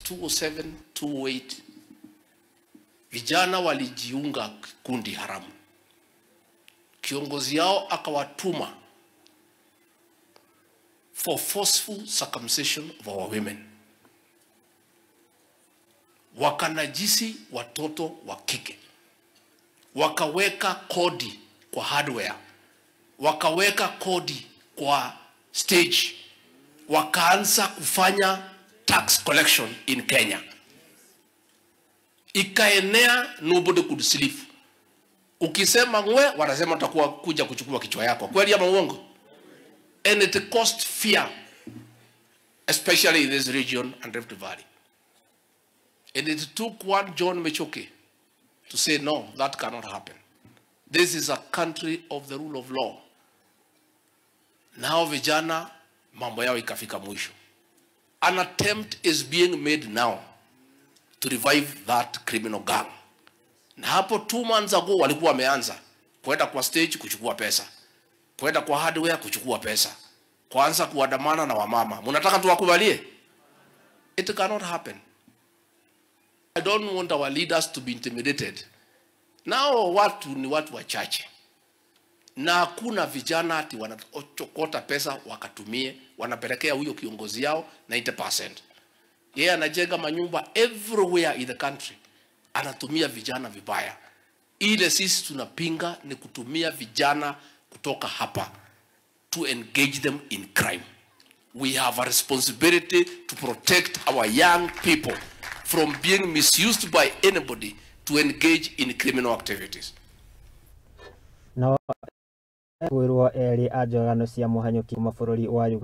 2007, 2008, vijana walijiunga kundi haramu. Kiongozi yao akawatuma for forceful circumcision of our women. Wakanajisi watoto wa kike, wakaweka kodi kwa hardware, wakaweka kodi kwa stage, wakaanza kufanya tax collection in Kenya. Ikaenea, nobody could sleep. Ukisema ngwe, wanasema tutakuwa kuja kuchukua kichwa yako. Kweli ama uongo? And it caused fear, especially in this region and Rift Valley. And it took one John Michuki to say, no, that cannot happen. This is a country of the rule of law. Now vijana, mambo yao ikafika mwisho. An attempt is being made now to revive that criminal gang. Na hapo 2 months ago walikuwa wameanza kwenda kwa stage kuchukua pesa, kwenda kwa hardware kuchukua pesa, kuanza kuandamana na wamama. Mnataka tuwakubalie? It cannot happen. I don't want our leaders to be intimidated. Nao watu ni watu wachache, na hakuna vijana ati wanachokota pesa wakatumie, wanapelekea huyo kiongozi yao 90%. Yeye anajenga manyumba everywhere in the country, anatumia vijana vibaya. Ile sisi tunapinga ni kutumia vijana kutoka hapa to engage them in crime. We have a responsibility to protect our young people from being misused by anybody to engage in criminal activities. Nao kwĩrwo erĩ a njũragano cia mũhanyũki kuma bũrũri wa Uganda.